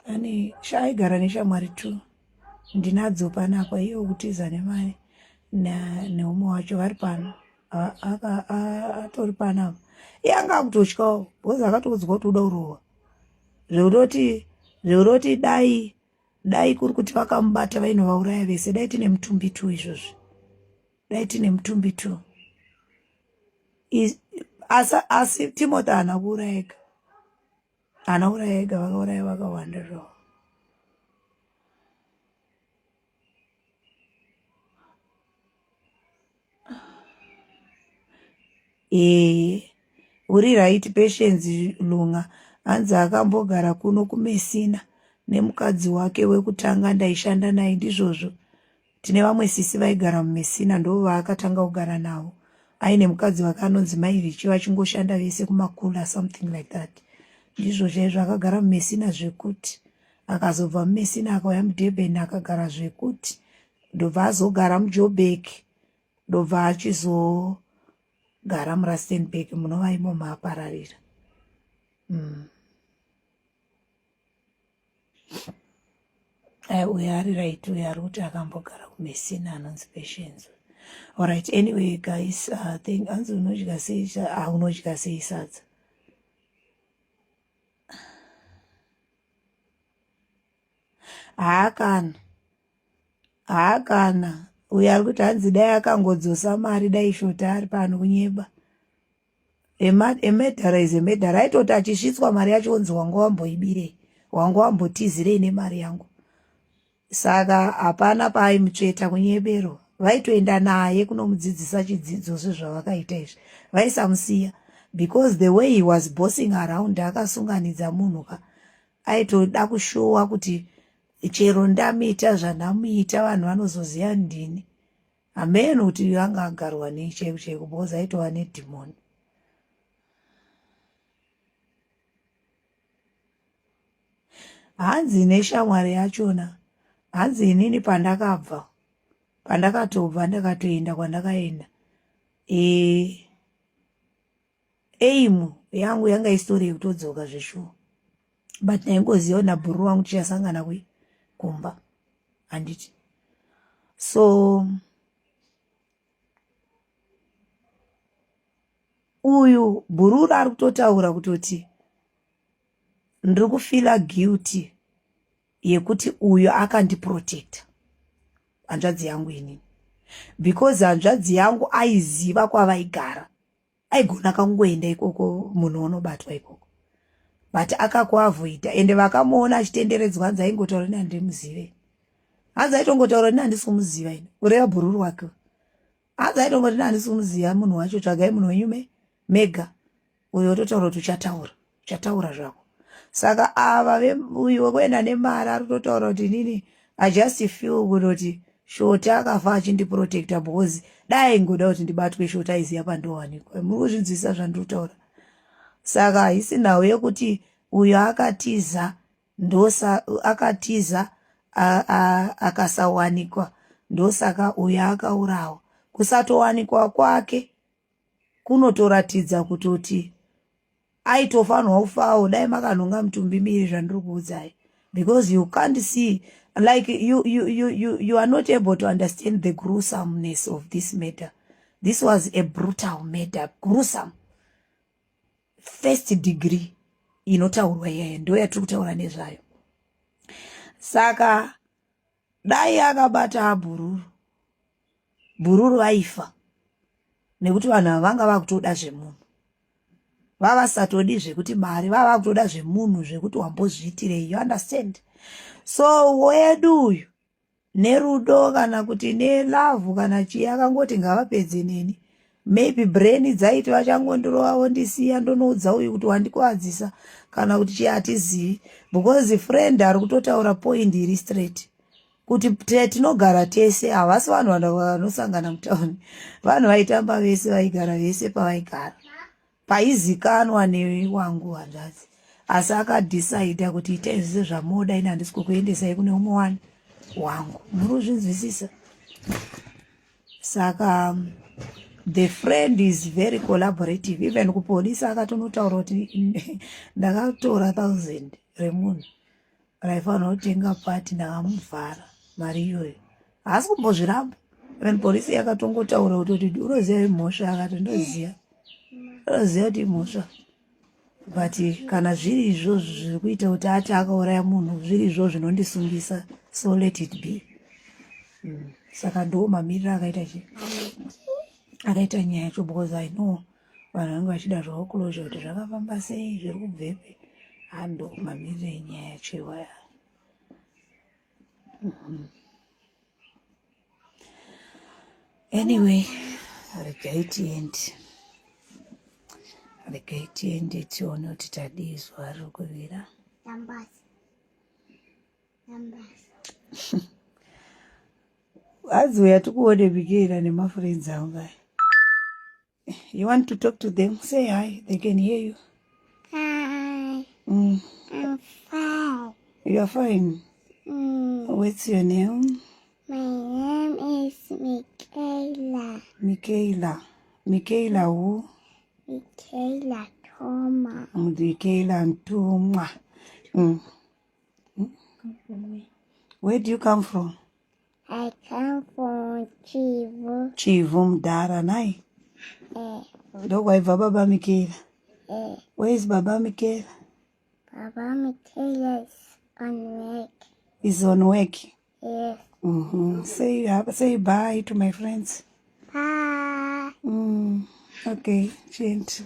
Ane aigara neshamwari two ndinadzo panapa, iyo kutiza nemari neumwe wacho vari pano. Atori panapa iye anga akutotyawo because akatoudzwa kuti uda kurohwa zvekutoti zvekutoti dai dai kuri kuti vakamubata vainovauraya vese dai tine mutumbi two izvozvi dai tine mutumbi two asi asi timothy haana kuuraya ega haana kuuraya ega vakauraya vakawanda zvavo Ehe uri right Patience Lunga hanzi akambogara kuno kuMessina nemukadzi wake wekutanga ndaishanda naye ndizvozvo tine vamwe sisi vaigara muMessina ndovaakatanga kugara navo aine mukadzi wake anonzi mai Richi vachingoshanda vese kumakula something like that ndizvo chaizvo akagara muMessina zvekuti akazobva muMessina akauya muDurban akagara zvekuti ndobva azogara muJoburg ndobva achizogara muRustenburg munova imo maapararira. Uyo ari right uyo ari kuti akambogara kuMessina anonzi Patience. Alright, anyway guys, think hanzi unodya sei ah, unodya sei sadza? Haa kana haa kana uyo ari kuti hanzi dai akangodzosa mari dai shota ari pano kunyeba emedhara is emedhara aitoti achisvitswa mari yacho onzi wanga wamboibirei wanga wambotizirei nemari yangu saka hapana paaimutsveta kunyeberwa vaitoenda naye kunomudzidzisa chidzidzo sezvavakaita izvi vaisamusiya because the way he was bossing around akasunganidza munhu ka aitoda kushowa kuti chero ndamita zvandamuita vanhu vanozoziva ndini hameno kuti anga agarwa nei chaiko chaiko because aitova nedhimoni hanzi neshamwari yachona hanzi inini pandakabva pandakatobva ndakatoenda kwandakaenda e, aim yangu yanga isitori yekutodzoka zveshuwa but ndaingoziva nabhururu wangu tichasangana kui kumba handiti so uyu bhururu ari kutotaura kutoti ndiri kufila guilty yekuti uyu akandiprotecta hanzvadzi yangu inini because hanzvadzi yangu aiziva kwavaigara aigona kangoenda ikoko munhu onobatwa ikoko but akakuavoida ende vakamuona achitenderedzwa hanzi aingotaura ini handimuzive hanzi aitongotaura ini handisi kumuziva ini kureva bhururu wake hanzi aitongoti ini handisi kumuziva munhu wacho tsvagai munhu wenyu me mega uyo ototaura kuti uchataura uchataura zvako saka ava uyu wekuenda nemari ari kutotaura kuti inini i just feel kutoti shoti akafa achindiprotecta because dai aingoda kuti ndibatwe shoti aiziva pandowanikwa muri kuzvinzwisisa zvandiri kutaura saka haisi nhau yekuti uyo akatiza ndosa akatiza akasawanikwa. Ndosaka uyo akaurawa. Kusatowanikwa kwake kunotoratidza kutoti aitofanirwa kufawo dai makanhonga mitumbi miiri zvandiri kuudzai because you can't see like you, you, you, you, you are not able to understand the gruesomeness of this matter this was a brutal murder gruesome first degree inotaurwa iyaya ndo yatiri kutaura nezvayo saka dai akabata abhururu bhururu vaifa nekuti vanhu ava vanga vakutoda zvemunhu vavasatodi zvekuti mari vava vakutoda zvemunhu zvekuti wambozviitirei you understand so wedu uyu nerudo kana kuti nelavhu kana chii akangoti ngavapedze neni maybe brain dzaiti vachangondirova vondisiya ndonoudza uyu kuti wandikuadzisa kana kuti chii hatizivi because friend ari kutotaura point iri straight kuti tinogara tese havasi vanhu vanosangana mutauni vanhu vaitamba vese vaigara vese pavaigara paizikanwa newangu hanzvadzi asi akadhisaidha kuti itai zvese zvamoda ini handisi kukuendesai kune umwe wani wangu muri kuzvinzwisisa saka um, the friend is very collaborative even kupolisi akatonotaura kuti ndakatora thousand remunhu raifanira kutenga pati ndakamuvhara mari iyoyo haasi kumbozviramba even polisi yakatongotaura kutoti unoziva imhosva akati ndoziva unoziva kuti imhosva but kana zviri izvozvo zviri kuita kuti ati akauraya munhu zviri izvozvo zvinondisungisa so let it be mm. saka ndo mamiriro akaita chi akaita nyaya yacho because i know vanhu vange vachida zvavo closure kuti zvakafamba sei zviri kubvepi hando mamiriro enyaya yacho iwaya mhm. anyway regai tiende regai tiende tione kuti tadii zuva riri kuvira hanzi uya tikuone bikira nemafriends angu aya You want to talk to them? Say hi. They can hear you. Hi. I'm fine. You are fine. What's your name? My name is Michaela. Michaela. Michaela who? Michaela Toma. Michaela Ntumwa. Where do you come from? I come from Chivhu. Chivhu mudhara nhai? Eh. Ndokwaibva baba Mikela. Eh. Where is baba Mikela? Baba Mikela is on work. Is on work? Yes. Say bye to my friends. Bye. Okay, chint.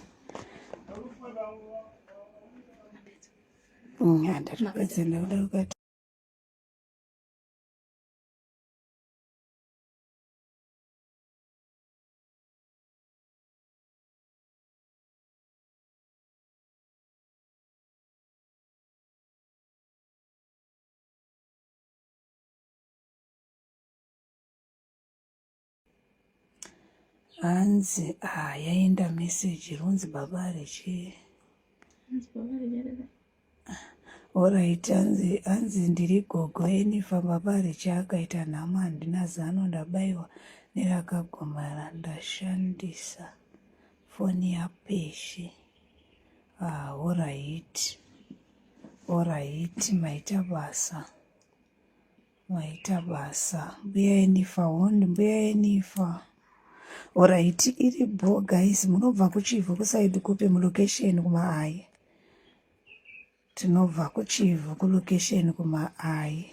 Handatopedza ndakuda kukati. Hanzi ah, yaenda message runzi baba rechi Alright, hanzi hanzi ndiri gogo Enifa baba Richi akaita nhamo handina zano ndabaiwa nerakagomara ndashandisa foni yaPeshi. Ah, alright. Alright, maita basa. Maita basa mbuya Enifa hondi mbuya Enifa. Alright, iri bho guys, munobva kuchivhu kusaidi kupi mulocation kumaai? Tinobva kuchivhu kulocation kumaai.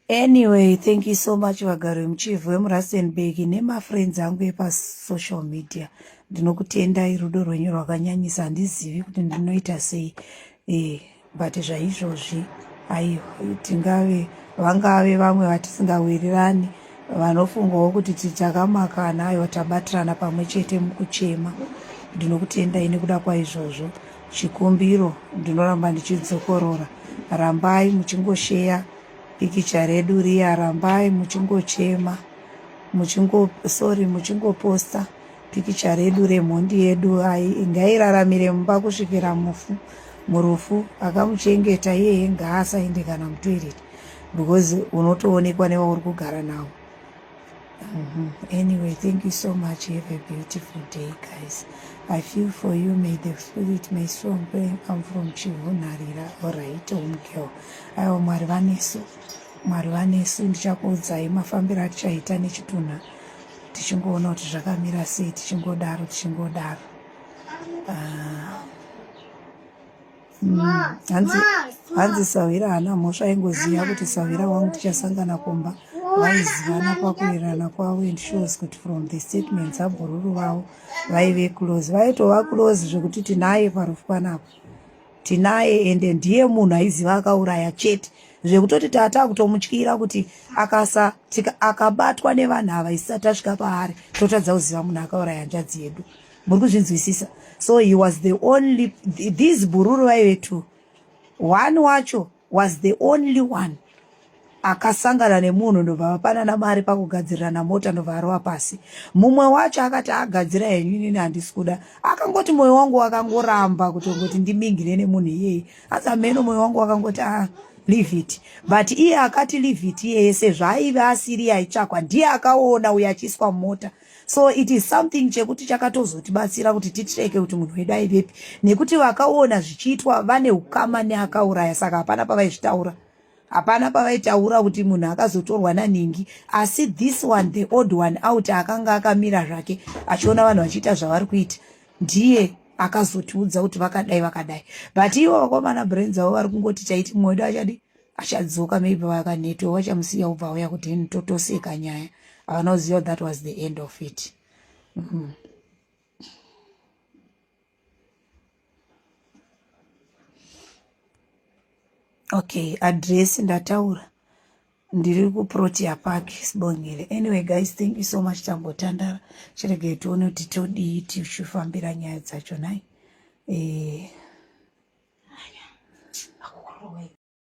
Anyway, thank you so much vagari vemuchivhu vemuRustenburg nemafriends angu epasocial media. Ndinokutendai rudo rwenyu rwakanyanyisa, handizivi kuti ndinoita sei eh, but zvaizvozvi aiwa tingave vangave vamwe vatisingawirirani vanofungawo kuti takamakana, aiwa tabatirana pamwe chete mukuchema. Ndinokutendai nekuda kwaizvozvo. Chikumbiro ndinoramba ndichidzokorora, rambai muchingosheya pikicha redu riya, rambai muchingochema, muchingo sorry, muchingoposta Pikicha redu remhondi yedu ngairaramire mumba kusvikira mufu murufu akamuchengeta iyeye ngaasaende kana mutoilet because unotoonekwa newauri kugara nawo. Anyway, thank you so much. Have a beautiful day, guys. I feel for you. May the spirit may strong praying. I'm from Chivunharira. All right, home girl. Aiwa, Mwari vanesu. Mwari vanesu. Ndichakuudzai mafambiro atichaita nechitunha. Tichingoona kuti zvakamira sei, tichingodaro, tichingodaro. Hanzi hanzi sahwira haana mhosva, aingoziva kuti sahwira wangu tichasangana kumba. Vaizivana pakuwirirana kwavo and shows kuti from the statements abhururu vavo vaive close, vaitova close zvekuti tinaye parufu panapo, tinaye ende ndiye munhu aiziva akauraya chete, zvekutoti tata kutomutyira kuti akasa akabatwa nevanhu ava isati tasvika paari totadza kuziva munhu akauraya hanzvadzi yedu. Muri kuzvinzwisisa? So he was the only, these bhururu vaive two, one wacho was the only one akasangana nemunhu ndobva vapanana mari pakugadzirirana mota, ndobva arova pasi. Mumwe wacho akati agadzira henyu, inini handisi kuda. Akangoti mwoyo wangu wakangoramba kutongoti ndimingire nemunhu iyeye, asi hameno mwoyo wangu wakangoti ah, leave it. But iye akati leave it iyeye, sezvo aive asiri aitsvakwa, ndiye akaona uyo achiiswa mumota. So it is something chekuti chakatozotibatsira kuti titreke kuti munhu wedu aivepi, nekuti vakaona zvichiitwa vane ukama neakauraya, saka hapana pavaizvitaura, hapana pavaitaura kuti munhu akazotorwa naningi. Asi this one, the odd one out, akanga akamira zvake achiona vanhu vachiita zvavari kuita, ndiye akazotiudza kuti vakadai vakadai. But ivo vakomana brains avo vari kungoti chaiti mumwe wedu achadi achadzoka, maybe vakanetwa vachamusiya ubva auya kuti totoseka nyaya. Havana kuziva that was the end of it. Okay, address ndataura, ndiri kuProtea Park, Sibongile. Anyway guys, thank you so much. Tambotandara, chiregei tione kuti todii tichifambira nyaya dzacho nai.